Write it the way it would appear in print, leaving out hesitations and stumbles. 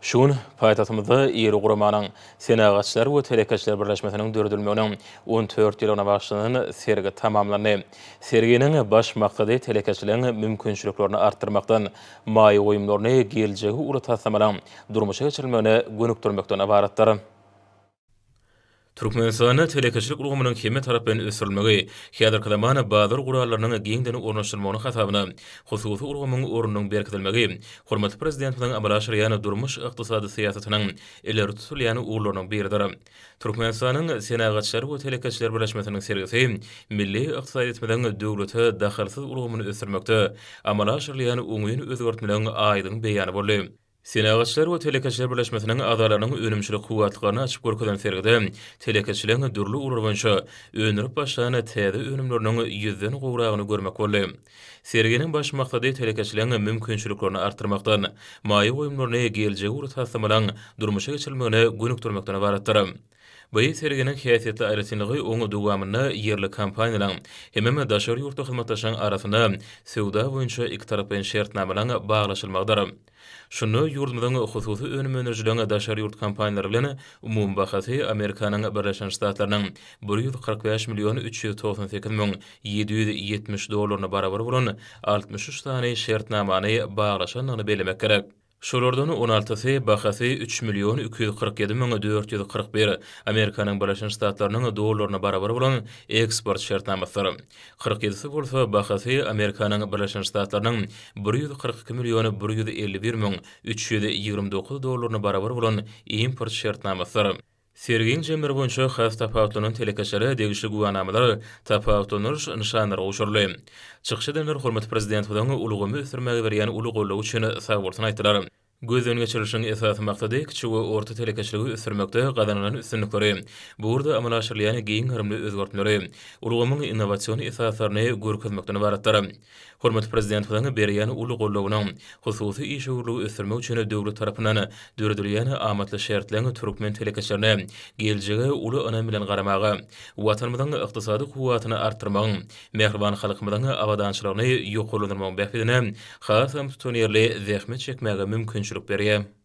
Şu gün paýtagtymyzda iri guramanyň, Senagatçylar we telekeçiler birleşmesiniň döredilmeginiň 14 ýyllygyna bagyşlanan sergi tamamlandy. Serginiň baş maksady telekeçiligiň mümkinçiliklerini artdyrmakdan, maýa goýumlaryny geljegi uly taslamalaryň durmuşa geçirilmegine gönükdirmekden ybaratdyr. Türkmenistanda telekeçilik ulgamynyň hemmetaraplaýyn ösdürilmegi, häzirki zaman bazar gurallarynyň giňden ornaşdyrylmagynyň hasabyna hususy ulgamyň ornunyň berkidilmegi hormatly Prezidentimiziň amala aşyrýan durmuş-ykdysady syýasatynyň ileri tutulýan ugurlarynyň biridir. Türkmenistanyň Senagatçylar we telekeçiler birleşmesiniň sergisi milli ykdysadyýetimiziň döwlete dahylsyz ulgamyny ösdürmekde amala aşyrylýan oňyn özgertmeleriň aýdyň beýany boldy. Senagatçylar we telekeçiler birleşmesiniň agzalarynyň önümçilik kuwwatlyklaryny açyp görkezen sergide telekeçiligiň dürli ugurlary boýunça öndürip başlan täze önümleriniň ýüzden gowragyny görmek boldy. Serginiň baş maksady telekeçiligiň mümkinçiliklerini artdyrmakdan, maýa goýumlaryny geljegi uly taslamalaryň durmuşa geçirilmegine gönükdirmekden ybaratdyr. Bu serginiň häsiýetli aýratynlygy oň dowamynda ýerli kompaniýalaryň hemem daşary ýurtly hyzmatdaşlaryň arasynda söwda boýunça ikitaraplaýyn şertnamalaryň baglaşylmagydyr. Şunda ýurdumyzyň hususy önüm öndürijileriň daşary ýurt kompaniýalary bilen umumy bahasy Amerikanyň Birleşen Ştatlarynyň 145 million 398 770 dollaryna barabar bolan 63 sany şertnamany baglaşandygyny bellemek gerek. Şolardan on altysy bahasy üç million 247 441 Amerikanyň Birleşen Ştatlarynyň dollaryna barabar bolan eksport şertnamasydyr. Kyrk ýedisi bolsa bahasy Amerikanyň Birleşen Ştatlarynyň 142 million 151 329 dollaryna barabar bolan import şertnamasydyr. Sergiň jemleri boýunça has tapawutlanan telekeçilere degişli güwänamalar, tapawutlanyş nyşanlary gowşuryldy. Çykyş edenler hormatly Prezidentimiziň ulgamy ösdürmäge berýän uly goldawy üçin sagbolsun aýtdylar. Gözden geçirilişiň esasy maksady kiçi we orta telekeçiligi ösdürmekde gazanylan üstünlikleri, bu ugurda amala aşyrylýan giň gerimli özgertmeleri, ulgamyň innowasion esaslaryny görkezmekden ybaratdyr. Hormatly Prezidentimiziň berýän uly goldawynyň, hususy işewürligi ösdürmek üçin döwlet tarapyndan döredilýän amatly şertleň türkmen telekeçilerine geljege uly ynam bilen garamaga, Watanymyzyň ykdysady kuwwatyny artdyrmagyň, mähriban halkymyzyň abadançylygyny ýokarlandyrmagyň bähbidine hasam tutanýerli zähmet çekmäge mümkinçilik berýär.